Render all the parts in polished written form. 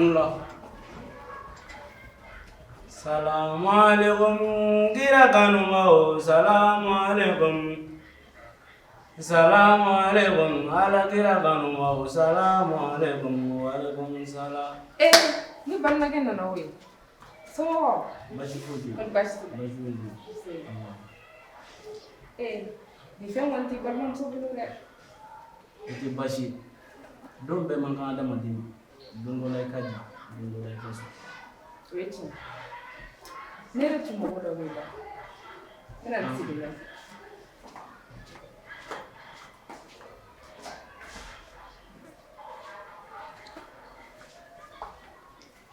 An la. Salamu alaikum kira kanubaw salamu alaikum salamu alaikum ala kira kanubaw salamu alaikum wa alaikum salam. Eh, ne balimakɛ nana o ye. Somɔgɔw? Baasi foyi tɛ yen. Kɔni baasi t'i la? Baasi foyi tɛ yen. Eh, nin fɛn kɔni t'i balimamuso bolo dɛ. O tɛ baasi ye. Don bɛɛ man kan adamaden ma. Don dɔ la i ka di, don dɔ la i ka sɔn. O ye tiɲɛ. Ne yɛrɛ tun mago dɔ b'i la. N bɛna n sigi ɲɛfɛ.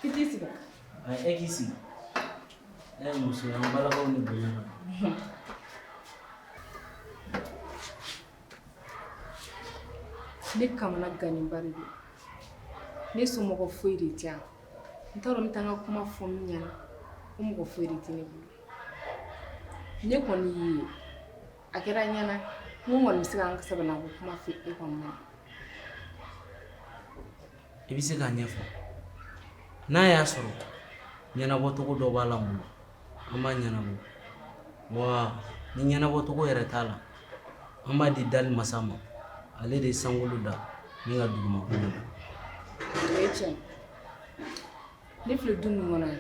I t'i sigi. E k'i sigi. E ye muso ye, an balakaw ni bonya ka kan. Ne kamana gannenba de don. Ne somɔgɔ foyi de tɛ yan. N t'a dɔn n bɛ taa n ka kuma fɔ min ɲɛna. O mɔgɔ foyi de tɛ ne bolo. Ne kɔni y'i ye. A kɛra n ɲɛna n ko n kɔni bɛ se ka n sɛbɛlako kuma fɔ e kɔni ɲɛna. I bɛ se k'a ɲɛfɔ. N'a y'a sɔrɔ ɲɛnabɔcogo dɔ b'a la n bolo, an b'a ɲɛnabɔ. Wa ni ɲɛnabɔcogo yɛrɛ t'a la, an b'a di dali masa ma. Ale de ye sankolo da ni ka dugumakolo da. O ye tiɲɛ ye. Ne filɛ du min kɔnɔ yan,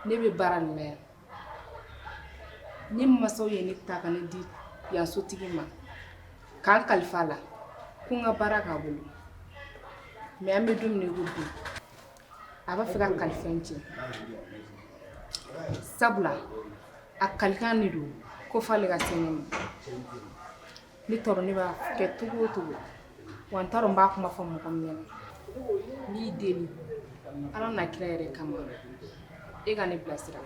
ne bɛ baara nin na yan. Ne masaw ye ne ta ka ne di yan sotigi ma k'an kalifa a la ko n ka baara k'a bolo. Mais an bɛ don min na i ko bi, a b'a fɛ ka kalifa in tiɲɛ. Sabula a kalikan de don ko f'ale ka se ne ma. Ne t'a dɔn ne b'a kɛ cogo o cogo wa n t'a dɔn n b'a kuma fɔ mɔgɔ min ɲɛna. N b'i deli Ala n'a kira yɛrɛ kama e ka ne bilasira.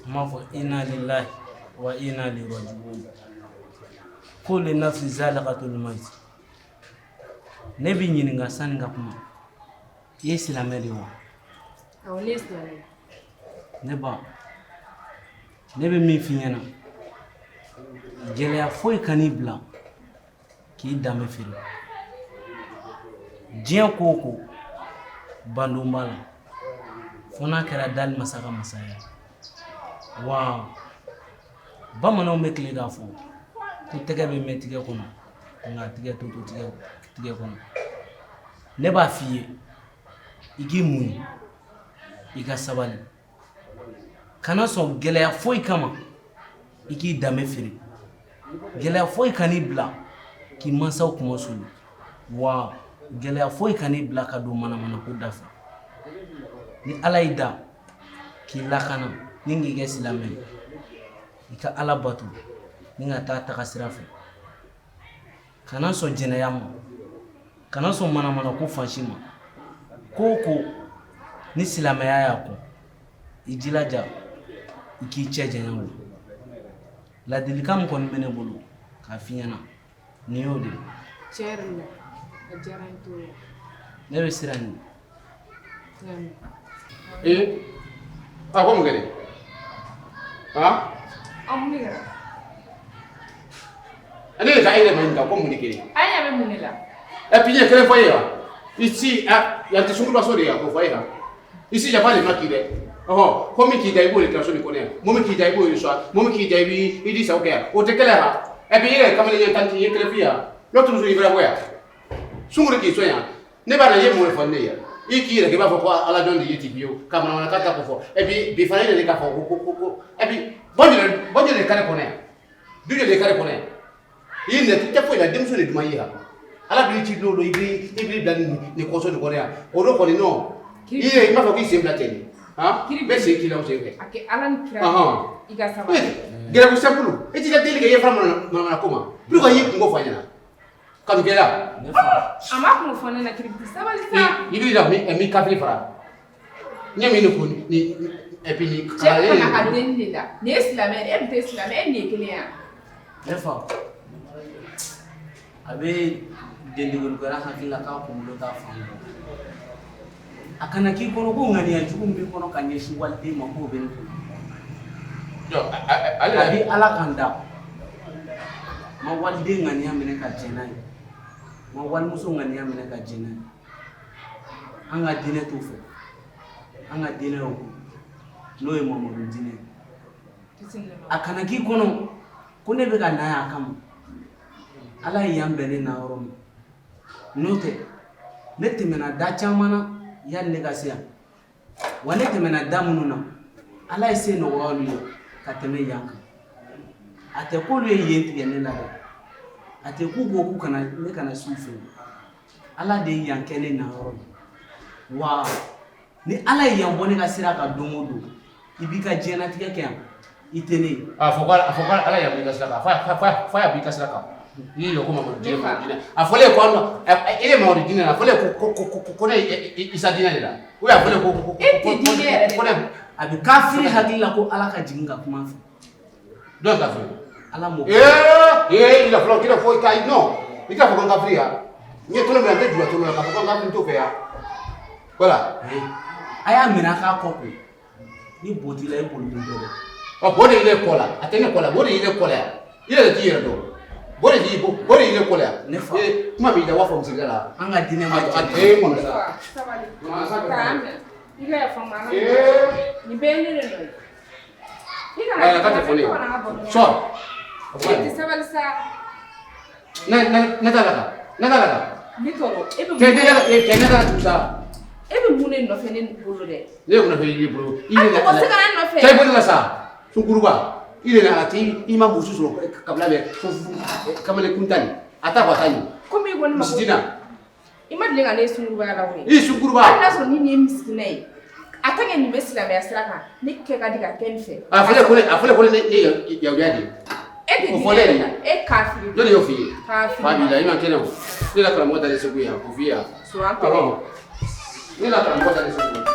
N b'a fɔ inna lillahi wa inna ilayhi raji'un. Kullu nafsin zalikatul maut. Ne b'i ɲininka sani ka kuma. I ye silamɛ de ye wa? Awɔ, ne ye silamɛ ye. Ne ba, ne bɛ min f'i ɲɛna, gɛlɛya foyi kan'i bila k'i danbe feere. Diɲɛ ko o ko, bandon b'a la. Fo n'a kɛra dali masa ka masaya ye. Wa bamananw bɛ tile k'a fɔ ko tɛgɛ bɛ mɛn tigɛ kɔnɔ, nka tigɛ tɛ to tigɛ kɔnɔ. Ne b'a f'i ye, i k'i muɲu, i ka sabali. Kana sɔn gɛlɛya foyi kama i k'i danbe feere. Gɛlɛya foyi kan'i bila k'i mansaw kunmasuli. Wa gɛlɛya foyi kan'i bila ka don manamanako da fɛ. Ni Ala y'i da k'i lakana ni k'i kɛ silamɛ ye, i ka Ala bato ni ka taa taga sira fɛ. Kana sɔn jɛnɛya ma, kana sɔn manamanako fan si ma. Ko o ko ni silamɛya y'a kɔn, i jilaja i k'i cɛ janya o la. Ladilikan min kɔni bɛ ne bolo k'a f'i ɲɛna, nin y'o de ye. Tiɲɛ yɛrɛ la, a diyara n ye. Ne bɛ siran nin. Ee a ko mun kɛra han? An mun de kɛra? Ne de ka e yɛrɛ ma ɲininka ko mun de kɛra. An ɲɛ bɛ mun de la? Et puis n ye kelen fɔ e ye wa? Ici ah, yan tɛ sungurubaso de ye k'o fɔ e kan. Ici y a pas de maquis dɛ. Ɔhɔn, ko min k'i da i b'o de kɛ so nin kɔnɔ yan. Mun min k'i da i b'o de sɔn. Mun min k'i da i b'i i di sago kɛ yan. O tɛ kɛlɛ ha. Et puis i yɛrɛ kamalen ɲɛ tan i ye kelen f'i ye l'autre jour i bɛra bɔ yan. Sunguru k'i sɔn yan. Ne b'a dɔn i ye mun de fɔ ne ye. I k'i yɛrɛ kɛ i b'a fɔ ko ala jɔn de ye ti fiyewu ka manamanakan ta k'o fɔ. Et puis bi fana i nana k'a fɔ ko ko ko et puis bɔ jɔlen de carré kɔnɔ yan. Du jɔlen de carré kɔnɔ yan. I y'i minɛ i tɛ foyi la denmuso de duman ye yan. Ala b'i ci don dɔ i b'i bila nin kɔsɔn nin kɔnɔ yan. O don kɔni non. I yɛrɛ i m'a fɔ k'i sen bila ten de. Han? N bɛ sen k'i la o sen fɛ. A kɛ Ala ni kira i ka sabali. Gɛrɛbu simple i t'i ka deli kɛ i ye fara manamana ko ma. Pourquoi i y'i kunko fɔ a ɲɛna? Kanukɛla. Ne fa. A ma kun fɔ ne na kiribiti sabali sa. I b'i da mi kafiri fara. Ɲɛ min ni ko ni et puis ni Cɛ kana ka deli de la. Nin ye silamɛ ye, e dun tɛ silamɛ e ni nin ye kelen ye wa? Ne fa. A bɛ dendegelikɛla hakili la k'a kunkolo t'a fan dɔn. A kana k'i kɔnɔ ko ŋaniya jugu min b'i kɔnɔ ka ɲɛsin waliden ma k'o bɛ ne kun. Ale A bɛ Ala kan da. Ma waliden ŋaniya minɛ ka jɛn n'a ye. Ma walimuso ŋaniya minɛ ka jɛn n'a ye. An ka diinɛ t'o fɛ. An ka diinɛ y'o ko n'o ye Mamadu diinɛ ye. A kana k'i kɔnɔ ko ne bɛ ka na yan a kama. Ala ye yan bɛn ne na yɔrɔ ma. N'o tɛ ne tɛmɛna da caman na yanni ne ka se yan. Wa ne tɛmɛna da minnu na Ala ye se nɔgɔya olu ye ka tɛmɛ yan kan. A tɛ k'olu ye yen tigɛ ne la dɛ. A tɛ k'u ko k'u kana ne kana s'u fɛ yen. Ala de ye yan kɛ ne na yɔrɔ ye. Wa ni Ala ye yan bɔ ne ka sira kan don o don, i b'i ka diɲɛnatigɛ kɛ yan, i tɛ ne ye. A fɔ ko a fɔ ko Ala y'a bɔ i ka sira kan. A y'a bɔ i ka sira kan. I y'i jɔ ko Mamadu diinɛ, Mamadu diinɛ. A fɔlen ko e ye Mamadu diinɛ la, a fɔlen ko ne ye Isa diinɛ de la. Ou bien a fɔlen ko E tɛ diinɛ yɛrɛ de ko ne A bɛ kafiri hakili la ko Ala ka jigin ka kuma a fɛ. Jɔn kafiri? Ala m'o Ee ee, i ka fɔlɔ k'i ka fɔ i ka non, i ka fɔ ko n kafiri ya. N ye tolo min na, n tɛ jula tolo la k'a fɔ ko n kafiri n t'o fɛ ya. Voilà. A y'a minɛ a k'a kɔ ko. Ni bo t'i la, i boli kun tɛ dɛ. Ɔ, bo de y'i kɔ la, a tɛ ne kɔ la, bo de y'i kɔ la yan. I yɛrɛ t'i yɛrɛ dɔn. Bo de y'i bo de y'i kɔ la yan. Ne fa. Ee, kuma b'i da, wa fɔ misiri la. An ka diinɛ ma A jɛ. ee kɔnɔ sa. Sabali. Masa K'an minɛ. I ka yafa n ma. Ee. Nin bɛɛ ye ne de nɔ ye. I kana Ayi, k'a tɛ fɔ ne ye. i kana n ka baro ɲɛ. Sɔn. E tɛ sabali sa. Ne t'a la kan. Ne t'a la kan. Ne tɔɔrɔ. E bɛ Cɛ mun ne cɛ ne t'a la tugun sa. E bɛ mun de nɔfɛ ne bolo dɛ? Ne ye nɔfɛ i bolo. I A mɔgɔ tɛ se ka na n nɔfɛ. Cɛ i bolo la sa. Sunkuruba. I de nana ti i ma muso sɔrɔ kabila bɛɛ fo kamalen kuntan nin. A t'a fɔ a t'a ɲɛ. Komi i ko ne ma ko Misidina. i ma deli ka ne ye sunkurubaya la koyi. I sunkuruba. Hali n'a sɔrɔ ni nin ye misikinɛ ye. A ta kɛ nin bɛ silamɛya sira kan, ne kɛ ka di ka kɛ nin fɛ. A fɔlen ko ne a fɔlen ko ne ye yahudiya de ye. E tɛ O diinɛ fɔlen yɛrɛ de. la. E kafiri. Jɔn de y'o f'i ye? Kafiri. Fa b'i la, i ma kɛnɛ o. Ne la karamɔgɔ dalen Segu yan, k'o f'i ye yan. Suran tɛ. Awɔ. Ne la karamɔgɔ dalen Segu yan.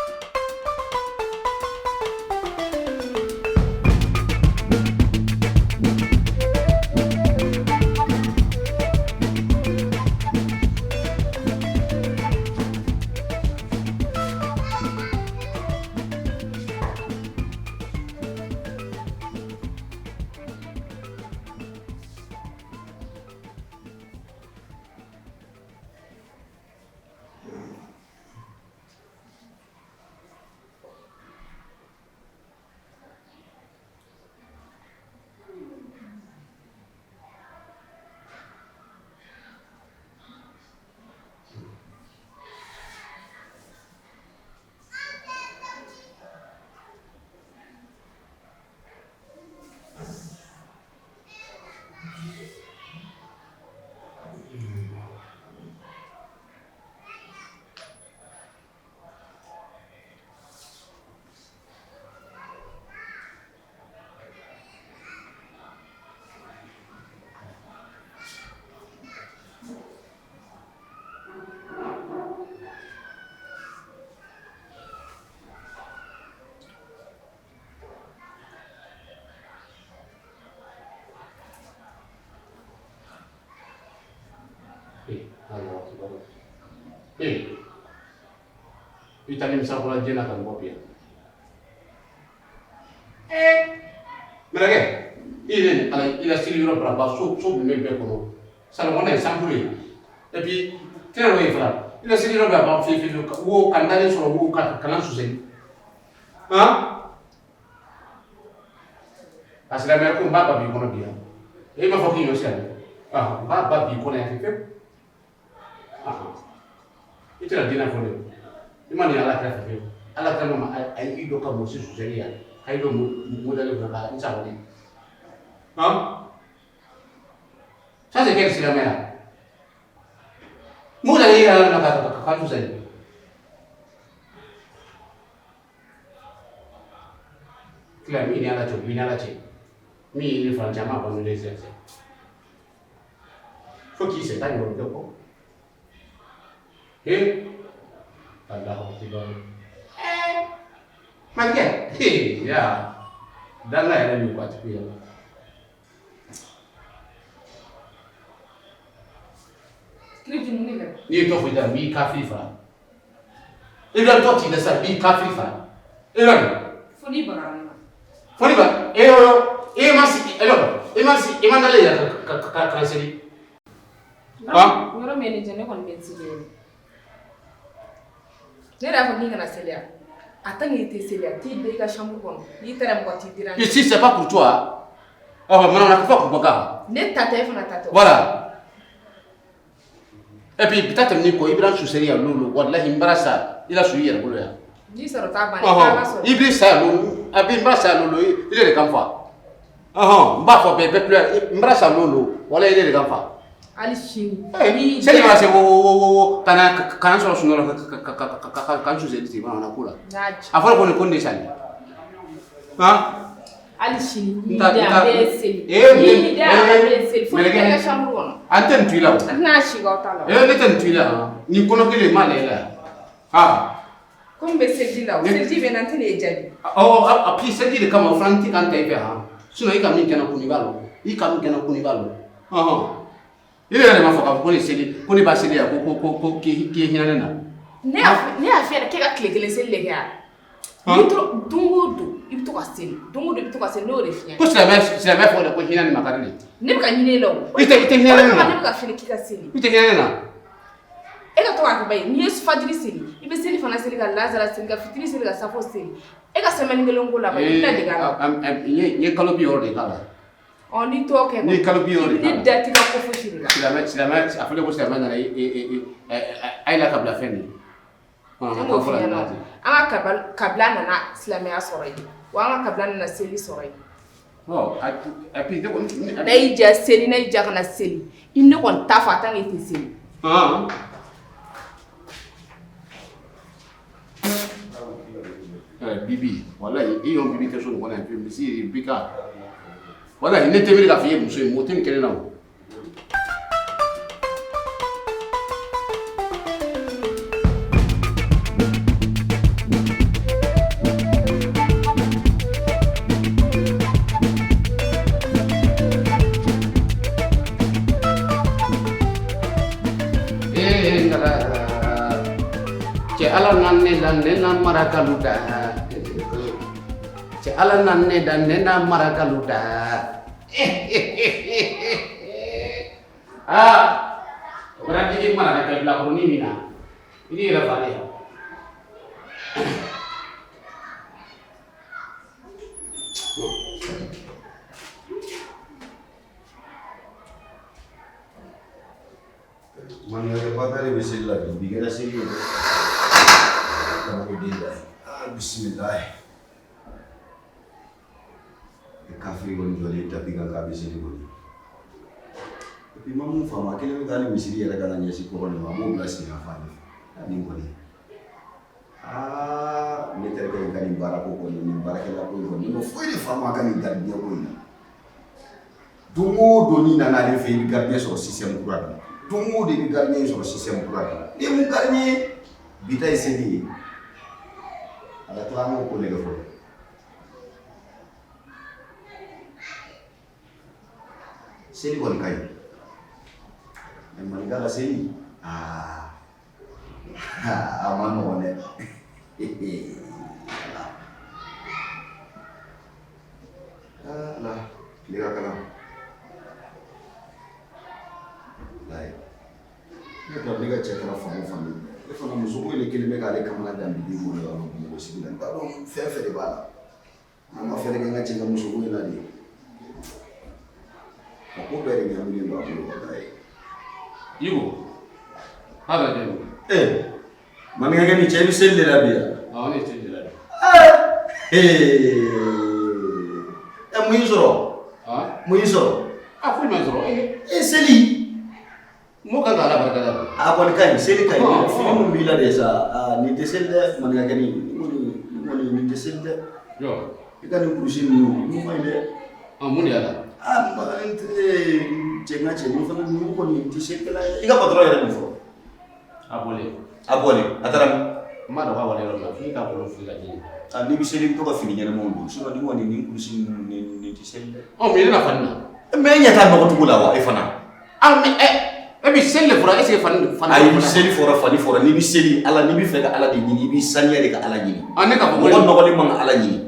Ee, i ta nimisa fɔlɔ diɲɛ na ka mɔgɔ bi yan. Ee, mɛlɛkɛ, i yɛrɛ ni Ala i la seli yɔrɔ baraba so so bɛ bɛɛ kɔnɔ. Salon kɔnɔ ye sankuru ye. Et puis, tɛnɛ dɔ ye fana. I la seli yɔrɔ baraba fiye fiye fiye wo ka n dalen sɔrɔ wo ka kalan susɛli. Han? A silamɛya ko n b'a ba b'i kɔnɔ bi yan. E m'a fɔ k'i ɲɔ silamɛ. Ah, n b'a ba b'i kɔnɔ yan fiyewu. I tɛna diinɛ fɔ ne i ma nin ala kira fɛ fiyewu. Ala kira ma a ye i dɔ ka mɔsi susɛli yan ka i dɔ modèle fana ka n sabali. Han? Ça c'est quel silamɛya? Mun nana i yɛrɛ la ka susɛli? Tila min ni ala cɛ, min ni ala cɛ. Min ye ne fa cɛ, a ma abandonné sisan. Fo k'i sɛ taa ɲɔgɔn kɛ kɔ. He? Allahu akbar. Eh! Malikɛ, he, ya. Danga yɛrɛ min ko a ti ku ya. Kiriji mun de kɛra? N'i ye tɔ fɔ i da, n b'i kafiri faga. I bɛ tɔ t'i la sisan, n b'i kafiri faga. I b'a mɛn? Fo n'i bagara ne ma. Fo ni ba, e e ma si, e e ma si, e ma dalen yɛrɛ ka seli. Yɔrɔ min ye ne diya, ne kɔni bɛ n sigi yen. Ne yɛrɛ y'a fɔ k'i kana seli yan. A tant que i tɛ seli yan, t'i da i ka chambre kɔnɔ. N'i taara mɔgɔ t'i déranger. Ici, c'est pas pour toi. Ɔ, mana ka fɔ kumakan. Ne ta tɛ, e fana ta tɛ. Voilà. Et puis bi ta tɛmɛnen kɔ, i bɛna su seli yan lolo, walahi n bara sa i la su i yɛrɛ bolo yan. N'i sɔrɔ t'a banna, i t'Ala sɔrɔ. I bɛ sa yan lolo, a bɛ n bara sa yan lolo, i de kan fa. Ɔhɔn, n b'a fɔ bɛɛ bɛɛ tulo, n bara sa lolo, walahi i de kan fa. Hali sini. Seli mana se wo wo wo wo ka na ka n sɔrɔ sunɔgɔ la ka n su seli ten mana ko la. A fɔra ko nin ko nin de sali. Han? Hali sini n'i da n bɛ seli. N'i da n bɛ seli fo n'i ka chambre kɔnɔ. An tɛ nin to i la o. An tɛna si k'aw ta la. Ee, ne tɛ nin to i la. Nin kɔnɔ kelen n m'a lajɛ i la yan. Han. Komi bɛ seliji la o, seliji bɛ na, n tɛna e jaabi. Ɔ, a puis seliji de kama o fana n tɛ ka n ta i fɛ han. Sinon i ka min kɛ n na kunu i b'a lɔn. I ka min kɛ n na kunu i b'a lɔn. Ɔhɔn. I yɛrɛ de m'a fɔ k'a fɔ ko ne seli, ko ne b'a seli yan, ko k'i hinɛ ne na. Ne y'a f'i ɲɛna k'e ka tile kelen seli de kɛ yan. N'i tora don o don i bɛ to ka seli, don o don i bɛ to ka seli, ne y'o de f'i ɲɛna. Ko silamɛ fɔ de ko hinɛ ni makari de. Ne bɛ ka ɲini e la o. I tɛ hinɛ ne na. Ne bɛ ka f'i ɲɛna k'i ka seli. I tɛ hinɛ ne na. E ka to k'a kɛ ba ye, n'i ye fajiri seli, i bɛ seli fana seli ka lazara seli ka fitiri seli ka safo seli. E ka semaine kelen ko la ba, i tɛna dege a la. N ye kalo 60 de k'a la. Ɔ, n'i t'o kɛ. N'i ye kalo 60 de k'a la. Ne da t'i ka ko fosi de la. Silamɛ a fɔlen ko silamɛ nana a ye la kabila fɛn de ye. An ka kabila nana silamɛya sɔrɔ yen, wa an ka kabila nana seli sɔrɔ yen. N'a y'i diya seli, n'a y'i diya kana seli, i ne kɔni t'a fɔ a tant que i tɛ seli. Bibi, walahi i ɲɔgɔn bibi tɛ so nin kɔnɔ yan, misi bi ka. Walahi ne tɛ miiri k'a fɔ i ye muso ye, mɔgɔ tɛ nin kɛ ne na o. Cɛ Ala na ne da ne na marakalu da. Cɛ Ala na ne da ne na marakalu da. Aa, o kɛra i mara ka bilakoronin min na, i n'i yɛrɛ fa de. Maninkakɛ Bakari bɛ seli la bi, bi kɛra seli ye dɛ. Kana ko den da ye. Ah, bisimilahi. E kafiri kɔni jɔlen tapi kan k'a bɛ seli kɔni. Et puis ma mun faamu, a kɛlen bɛ k'ale misiri yɛrɛ kana ɲɛsin kɔrɔn de ma, a b'o bila sen yan fan de fɛ. Ah, nin kɔni. Aa, ne terikɛ in ka nin baara ko kɔni, nin baarakɛla ko in kɔni, ne ma foyi de faamu a ka nin gardien ko in na. Don o don n'i nana ale fɛ yen, i bɛ gardien sɔrɔ système kura de la. Don o don i bɛ gardien sɔrɔ système kura de la. Ni ye mun gardien ye, bi ta ye seli ye. A ka tila an k'o ko lajɛ fɔlɔ. Seli kɔni ka ɲi. Mais maninka ka seli, aa, a ma nɔgɔn dɛ. Ala, tile ka kalan. Layi. Ne ka ne ka cɛ kɛra fan o fan ye. Ne fana muso ko in de kelen bɛ k'ale kamana gan bi den bolo yan nɔ Bamakɔ sigi la. N t'a dɔn fɛn fɛn de b'a la. An ma fɛɛrɛ kɛ n ka cɛ ka muso ko in na de. A ko bɛɛ de ɲagaminen don a bolo walayi. Yigo, hali den. Eh, maninkakɛ ni cɛ i bɛ seli de la bi yan. Awɔ, ne ye seli de la bi. Ee, mun y'i sɔrɔ? Mun y'i sɔrɔ? A foyi ma n sɔrɔ. E seli. Mɔgɔ kan ka Ala barika da. A kɔni ka ɲi, seli ka ɲi. Fini mun b'i la de sa, aa nin tɛ seli dɛ, maninkakɛ nin kɔni nin tɛ seli dɛ. Jɔ. I ka nin kurusi ninnu, ninnu ma ɲi dɛ. Mun de y'a la? Aa, cɛ n ka cɛ, nin fana ninnu kɔni nin tɛ selikɛla ye. I ka patɔrɔn yɛrɛ mun fɔ? A bɔlen. A bɔlen, a taara min? N b'a dɔn k'a wale yɔrɔ min na, f'i k'a bolo fili ka ji. Aa, n'i bɛ seli i bɛ to ka fini ɲɛnamaw don, sinon nin kɔni nin kurusi ninnu nin tɛ seli dɛ. Ɔ, mais ne na fani na. Mais e ɲɛ t'a nɔgɔcogo la wa e fana? Ah, mais e bi seli de fɔra, est ce que fani Ayi, seli fɔra, fani fɔra. N'i bɛ seli Ala, n'i bɛ fɛ ka Ala de ɲini, i b'i saniya de ka Ala ɲini. Ah, ne k'a fɔ ko mɔgɔ nɔgɔlen man ka Ala ɲini.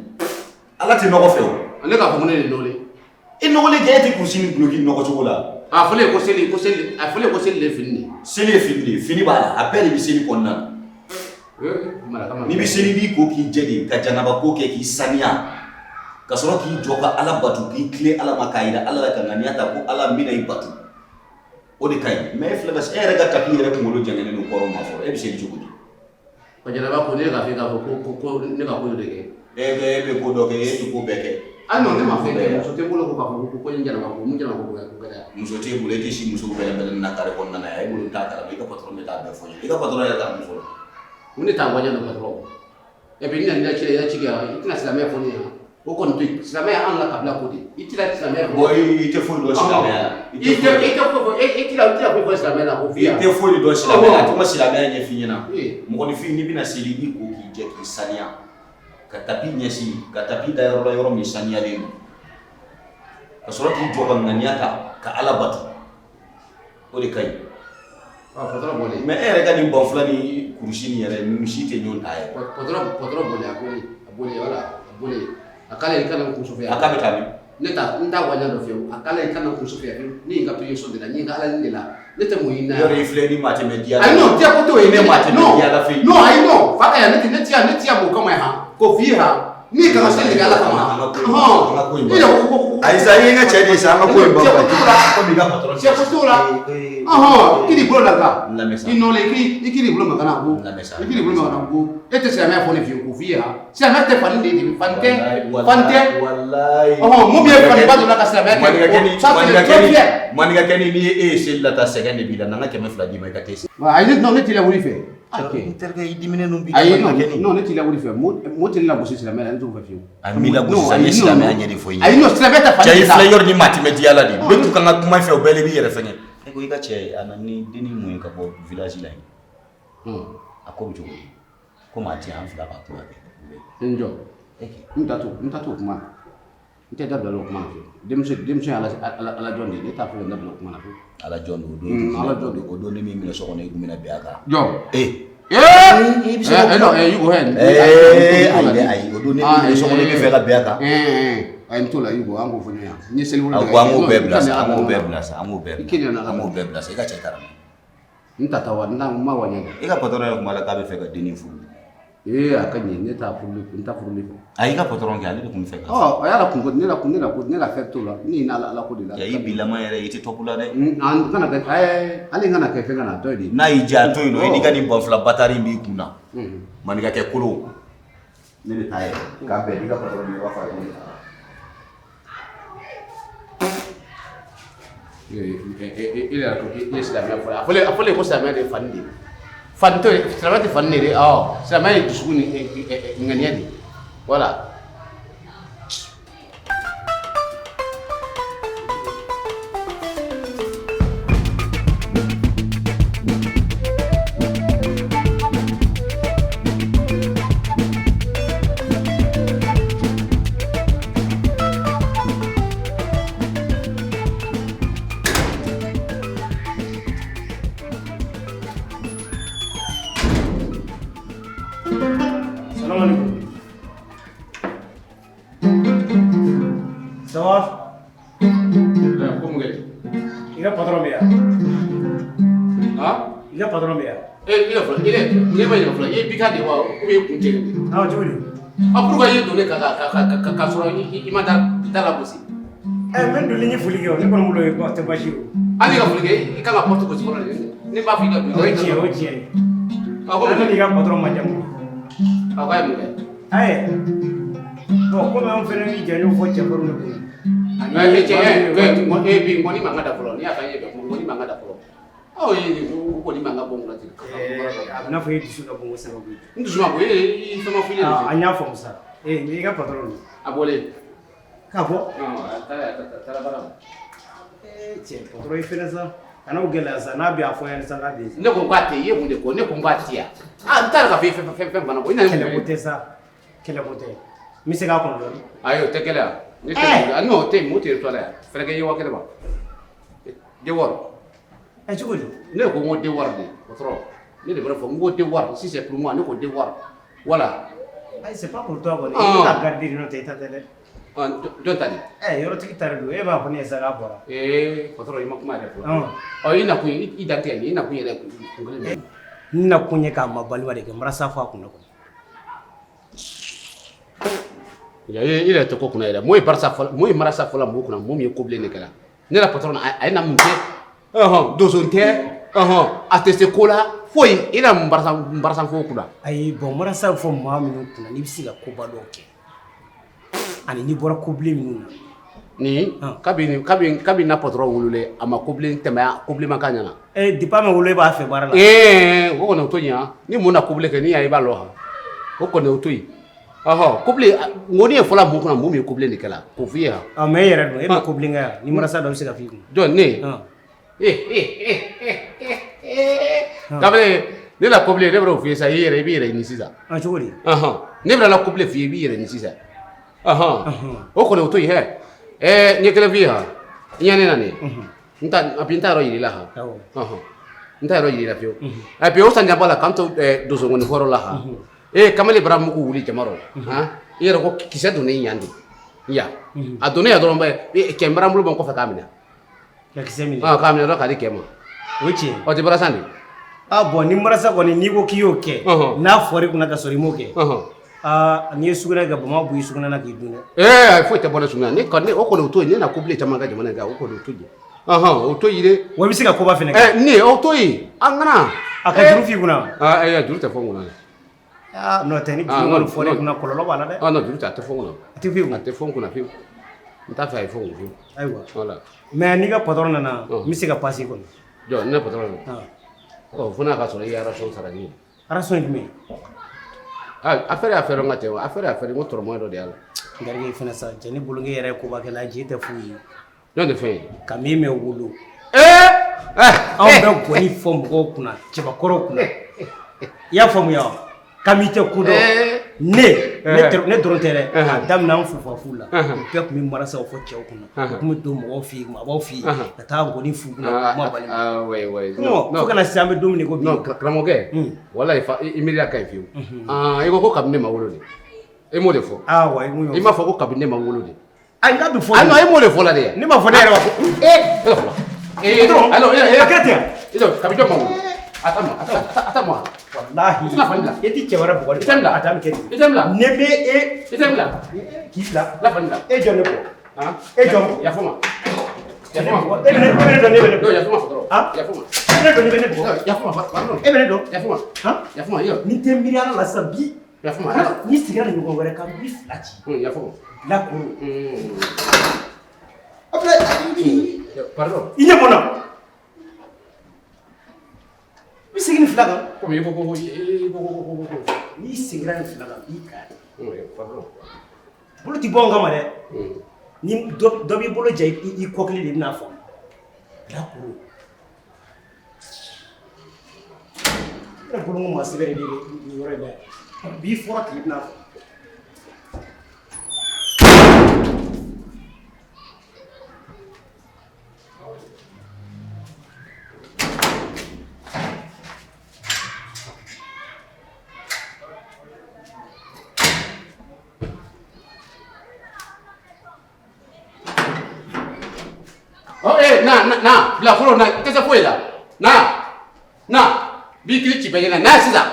Ala tɛ nɔgɔ fɛ o. Ne k'a fɔ ko ne de nɔgɔlen. E nɔgɔlen kɛ, e tɛ kurusi ni duloki nɔgɔ cogo la. A fɔlen ko seli, ko seli, a fɔlen ko seli de ye fini de ye. Seli ye fini de ye, fini b'a la, a bɛɛ de bɛ seli kɔnɔna na. N'i bɛ seli i b'i ko k'i jɛ de ka janaba ko kɛ k'i saniya ka sɔrɔ k'i jɔ ka ala bato k'i tilen ala ma k'a jira ala la ka ŋaniya ta ko ala n bɛna i bato o de ka ɲi mais e filɛ ka e yɛrɛ ka tapi yɛrɛ kunkolo jɛngɛnnen don kɔrɔ ma fɔlɔ e bɛ seli cogo di ka janaba ko ne k'a fɔ k'a fɔ ko ne ka ko dɔ de kɛ e bɛ ko dɔ kɛ e tɛ ko bɛɛ kɛ ah non ne ma fɛn kɛ muso tɛ n bolo ko k'a fɔ ko n janaba ko mun janaba ko ko gɛlɛya muso t'e bolo e tɛ si muso bɛlɛn bɛlɛn na carré kɔnɔna na e bolo t'a kalama i ka patron bɛ taa bɛɛ fɔ i ka patron yɛrɛ t'a mun fɔlɔ mun de t'a wajibi don patron et puis n nana ci la i ci kɛ i tɛna silamɛya fɔ ne ɲɛna o kɔni to yen silamɛya anw ka kabila ko de i tɛna silamɛya fɔ bon i tɛ foyi dɔn silamɛya la i tɛ i tɛ foyi fɔ i tɛna foyi fɔ silamɛya la ko i tɛ foyi dɔn silamɛya la a tɛ ma silamɛya ɲɛf'i ɲɛna mɔgɔninfin n'i bɛna seli i b'i ko k'i jɛ k'i saniya ka tapi ɲɛsin ka tapi da yɔrɔ la yɔrɔ min saniyalen don ka sɔrɔ k'i jɔ ka ŋaniya ta ka ala bato o de ka ɲi patron bɔlen mais e yɛrɛ ka nin banfula ni kurusi nin yɛrɛ ninnu si tɛ ɲɔgɔn ta yɛrɛ patron bɔlen a bɔlen a bɔlen wala a bɔlen a k'ale kana n kun sɔfɛ a k'a bɛ taa min ne ta n t'a wajibi dɔ fiyewu a k'ale kana n kun sɔfɛ fiyewu ne ye n ka to so de la n ye n ka ala de la ne tɛ mun ɲini na yɔrɔ i filɛ ni maa tɛ mɛ diya ayi non diya ko t'o ye ne maa tɛ mɛ diya la fewu non ayi non fa ka yan ne tɛ yan ne tɛ yan o kama yan ko f'i ye han ni ka seli de ala kama an ka ko in an ka ko in i yɛrɛ ko ko ayi sa i ye n ka cɛ de ye sa an ka ko in ban komi i ka patron cɛ ko t'o la ɔhɔn k'i bolo la kan n lamɛn sa i nɔlen i k'i bolo ma kana ko n lamɛn sa i k'i bolo ma kana ko e tɛ silamɛya fɔ ne fiyewu ko f'i ye han silamɛya tɛ fani de ye fani tɛ fani tɛ walayi ɔhɔn mun bɛ fani ba donna ka silamɛya kɛ ça c'est le trop fier maninkakɛ ni n'i ye e ye seli la taa sɛgɛn de b'i la na n ka 200 d'i ma i ka t'e seli ayi non ne t'i lawuli fɛ n terikɛ i diminen don bi ayi non ne t'i lawuli fɛ mo tɛ ne lagosi silamɛya la ne t'o fɛ fiyewu a m'i lagosi sa n ye silamɛya ɲɛ de fɔ i ye ayi non silamɛya tɛ fani cɛ i filɛ yɔrɔ ni maa tɛ mɛn diya la de n bɛ to ka n ka kuma i fɛ o bɛɛ la i b'i yɛrɛ fɛngɛ e ko i ka cɛ a nana ni dennin mun ye ka bɔ village la yen a ko bɛ cogo di komi a ti yan an fila b'a kuma kɛ n jɔ n ta t'o kuma na n tɛ dabila o kuma na fiyewu denmuso ye ala jɔn de ye ne t'a fɔ n dabila o kuma na fiyewu ala jɔn don o don ala jɔn don o don ni min minɛ so kɔnɔ i kun bɛna bɛn a kan jɔ ee i bɛ se ka non Yugo hɛ ayi dɛ ayi o don ni min minɛ so kɔnɔ i bɛ fɛ ka bɛn a kan ayi n t'o la Yugo an k'o fɔ ɲɔgɔn ye n ye seli wolo an k'o bɛɛ bila sa an k'o bɛɛ bila sa an k'o bɛɛ bila an k'o bɛɛ bila sa i ka cɛ taara n ta taa wa n ma wa ɲɛ i ka patron yɛrɛ kuma la k'a bɛ fɛ ka dennin furu ee a ka ɲɛ ne t'a furuli n t'a furuli fɛ a y'i ka patron kɛ ale de tun bɛ fɛ ka ɔ a y'a la kunko ne la ne la ne la fɛn t'o la ne ɲinɛ ala ko de la i bilama yɛrɛ i tɛ tɔpu la dɛ an kana kɛ ɛɛ hali n kana kɛ fɛn kana to yen de n'a y'i diya a to yen nɔ i n'i ka nin banfula batari in b'i kun na maninkakɛ kolo ne bɛ taa yɛrɛ k'a bɛn i ka patron i b'a fɔ a ye ko ne taara e yɛrɛ ko i ye silamɛya fɔ a fɔlen ko silamɛya de ye fani de ye fani tɛ silamɛya tɛ fani de ye ɔ silamɛya ye dusukun ni ŋaniya de ye voilà. Salam alaikum. Ça va? Ko mun kɛ? I ka patron bɛ yan? Han? I ka patron bɛ yan? E yɛrɛ fɔlɔ, ne ma ɲininka fɔlɔ, i ye bi de wa ou bien i kun cɛ de? Ah, cogo di? Ah, pourquoi i ye don ne kan ka sɔrɔ i ma da lagosi? Ɛ n bɛ n donlen n ye foli kɛ o, ne kɔni bolo o tɛ baasi ye o. Hali ka foli kɛ, i kan ka porte gosi fɔlɔ de. Ne b'a fɔ i ka don. O ye tiɲɛ, o ye tiɲɛ ye. A ko Ne n'i ka patron ma jamu. A ko a ye mun kɛ? Ayi, bon komi anw fana bɛ janjo fɔ cɛfarinw de kun. E cɛ e bi nkɔni mankan da fɔlɔ, n'i y'a fɔ an ye bɛn nkɔni mankan da fɔlɔ. Aw ye nkɔni mankan bɔ n kunna ten. A bɛ n'a fɔ e dusu ka bon o sababu ye. N dusu ma bon, e fɛn ma fɔ i ɲɛna. An y'a faamu sa. Ee i ka patron don. A bɔlen. K'a bɔ? A taara baara la. Ee cɛ patron i fɛnɛ sa. Kana o gɛlɛya sa, n'a bɛ a fɔ yan sa k'a bɛ yen. Ne ko k'a tɛ yen, i ye mun de ko? Ne ko k'a tɛ yan. Ah, n t'a dɔn k'a fɔ i ye fɛn fana ko. I nana ni mun Kɛlɛko ye? tɛ sa, kɛlɛko tɛ. N bɛ se k'a kɔnɔ dɔɔni. Ayi o tɛ kɛlɛ yan. Ne tɛ non o tɛ yen, mun tɛ to la yan. Fɛrɛ kɛ i ye 1000 ma. Den 6. Ɛ cogo di? Ne ko n ko den 6 de, patron. Ne de b'a fɔ n ko den 6, si c'est pour moi, ne ko den 6. Voilà. Ayi c'est pas pour toi kɔni. I bɛ ka garder de n'o tɛ i ta tɛ dɛ. Jɔn ta de? Ɛ yɔrɔtigi ta de don, e b'a fɔ ne ye sa k'a bɔra. Ee patron i ma kuma yɛrɛ fɔlɔ. Ɔ i nakun i dan tɛ nin ye, i nakun yɛrɛ kun kelen de ye. N na kun ye k'a ma balima de kɛ marasa fɔ a kunna kɔni. I yɛrɛ tɛ ko kunna yɛrɛ. Mun ye barisa fɔlɔ, mun ye marasa fɔlɔ mɔgɔw kunna, mun ye ko bilen de kɛra. Ne la patron a ye na mun kɛ? Ɔhɔn, donso tɛ, ɔhɔn, a tɛ se ko la foyi. I na mun barasa fɔ o kunna? Ayi, bon, marasa fɔ maa minnu kunna, n'i bɛ se ka koba dɔw kɛ ani n'i bɔra kobilen minnu na. Ni kabi na patron wololen, a ma kobilen tɛmɛ, kobilen ma k'a ɲɛna. Eh, depuis a ma wolo e b'a fɛ baara la. Ee, o kɔni o to yen. Ni mun na kobilen kɛ, n'i y'a ye i b'a lɔ han. O kɔni o to yen. Ɔhɔ, kobilen ŋɔni ye fɔla mun kunna, mun ye kobilen de kɛla k'o f'i ye han. Ah, mais e yɛrɛ dun, e bɛ kobilen kɛ yan, ni marasa dɔ bɛ se ka f'i kun? Jɔn, ne? Kamalen, ne la kobilen, ne bɛna o f'i ye sisan, i yɛrɛ i b'i yɛrɛ ɲini sisan. Ah, cogo di? Ɔhɔn, ne bɛna la kobilen f'i ye, i b'i yɛrɛ ɲini sisan. Ɔhɔn, o kɔni o to yen hɛ. Ɛɛ, n ye kelen f'i ye han. I ɲɛ ne na nin ye. N ta a bi n ta yɔrɔ yir'i la han. Ɔhɔn, n ta yɔrɔ yir'i la fiyewu. Et puis o sanjaba la k'an to donsongɔni fɔyɔrɔ la han. Ee, kamalen bara mugu wuli jama rɔ han. I yɛrɛ ko kisɛ donnen yan de yan. A donnen yan dɔrɔn bɛ cɛ n bara n bolo bɔ n kɔfɛ k'a minɛ. Ka kisɛ minɛ? Ɔ, k'a minɛ dɔrɔn k'a di cɛ ma. O ye tiɲɛ. Ɔ, tɛ barasa de. Ah bon, ni marasa kɔni n'i ko k'i y'o kɛ, n'a fɔr'i kunna ka sɔrɔ i m'o kɛ, aa, n'i ye sugunɛ kɛ, bama bɔ i sugunɛ na k'i dun dɛ. Ee, foyi tɛ bɔ ne sugunɛ na. Ne kɔni, o kɔni o to yen, ne na kobilen caman kɛ jamana in kan, o kɔni o to yen. Ɔhɔn, o to yen dɛ. Wa i bɛ se ka koba fɛnɛ kɛ. Ɛ, ne o to yen, an kana. A ka juru f'i kunna. Aa, ayi, juru tɛ fɔ n kunna dɛ. Aa, n'o tɛ, ni juru kɔni fɔr'i kunna, kɔlɔlɔ b'a la dɛ. Ah non, juru tɛ, a tɛ fɔ n kunna. A tɛ f'i kunna. A tɛ fɔ n kunna fiyewu. N t'a fɛ a ye fɔ n kun fiyewu. Ayiwa. Voilà. Mais n'i ka patron nana, n bɛ se ka passer kɔni. Jɔ, ne patron nana. Ɔ, fo n'a ka sɔrɔ i ye ration sara ni ye. Ration ye jumɛn ye? Ah, affaire n ka cɛ, affaire n ko tɔrɔmɔ dɔ de y'a la. N garige fɛnɛ sa, cɛ, ne bolo n yɛrɛ ye kobakɛla ye, je tɛ foyi ye. Jɔn de fɛn ye? Ka min mɛ wolo. Ee! Anw bɛ gɔni fɔ mɔgɔw kunna, cɛbakɔrɔw kunna. I y'a faamuya wa? Kami tɛ ko dɔn. Ne ne dɔrɔn tɛ dɛ, a daminɛ an fufafu la, u bɛɛ tun bɛ marasaw fɔ cɛw kunna, u tun bɛ don mɔgɔw fɛ yen, maabaw fɛ yen, ka taa gɔni f'u kunna, kuma bali. Ah oui oui. Fo kana se an bɛ don min na i ko bi. Non, karamɔgɔkɛ. Walayi, i miiriya ka ɲi fiyewu. Ah, i ko ko kabini ne ma wolo de. E m'o de fɔ. Ah wa, i m'o I m'a fɔ ko kabini ne ma wolo de. Ayi, n k'a bɛ fɔ. Ah non, e m'o de fɔ la de. Ne m'a fɔ, ne yɛrɛ b'a fɔ. Eh, e fɔ. Eh, alors, eh, a kɛra ten. I jɔ, kabini jɔn ma wolo. Attends-moi, attends, attends-moi. Walahi. I tɛna fani bila. E ti cɛ wɛrɛ bugɔ de. I tɛ n bila. A dan bɛ kɛ ten. I tɛ n bila. Ne bɛ e. I tɛ n bila. K'i bila. La fani bila. E jɔ ne kɔ. Han? E jɔ n kɔ. Yafa ma. Yafa ma. E bɛ ne dɔn, ne bɛ ne Non, yafa ma fɔ dɔrɔn. Han? Yafa ma. E bɛ ne dɔn, ne bɛ ne bugɔ. Yafa ma, pardon. E bɛ ne dɔn. Yafa ma. Han? Yafa ma, iyo. Ni tɛ miiri ala la sisan bi. Yafa ma. N'i sigira nin ɲɔgɔn wɛrɛ kan, n b'i fila ci. Yafa ma. La koro. Pardon. I ɲɛ bɔ n na. I bɛ segin nin fila kan. Komi i ko ko i ko ko ko ko. N'i seginna nin fila kan, n b'i kari. Pardon. Bolo ti bɔ n kama dɛ. Ni dɔ b'i bolo ja i kɔ kelen de, i bɛna faamu. La koro. I yɛrɛ bolo ko maa sɛbɛ de bɛ nin yɔrɔ in na yan. B'i fɔra k'i bɛna faamu. Oh, eh, na, na, na, bila fɔlɔ na, i tɛ se foyi la. Na, na, b'i kili ci bɛɛ ɲɛna, na sisan.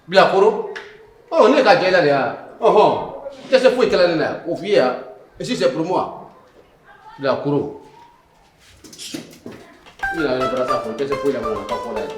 Bila koro. Oh, ne ka jɛ i la de ya. Ɔhɔn, i tɛ se foyi kɛla ne la yan, o f'i ye yan. Ici c'est pour moi. Bila koro. I nana ne barasa fɔ, i tɛ se foyi la mɔgɔ ka fɔ la yan.